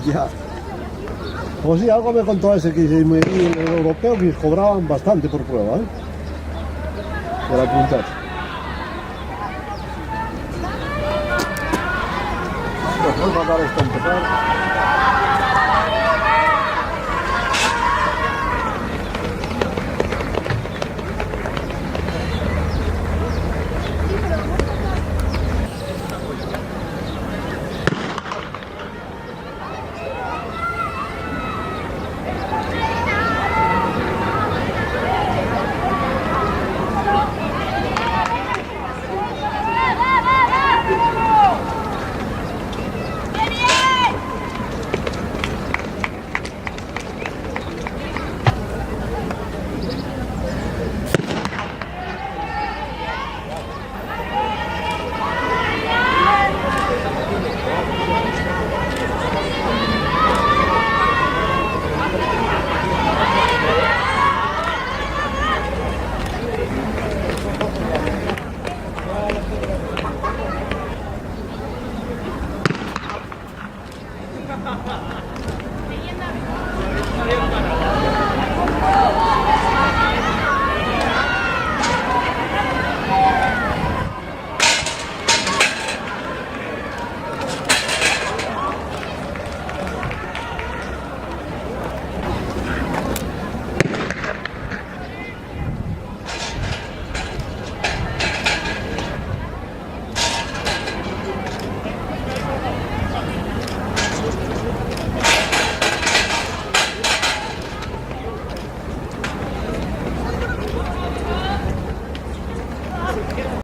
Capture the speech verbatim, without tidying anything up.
Ya. Pues sí, algo me contó ese que se me, el europeo que cobraban bastante por prueba, ¿eh? Por apuntarse. Pues no va a dar esto a empezar.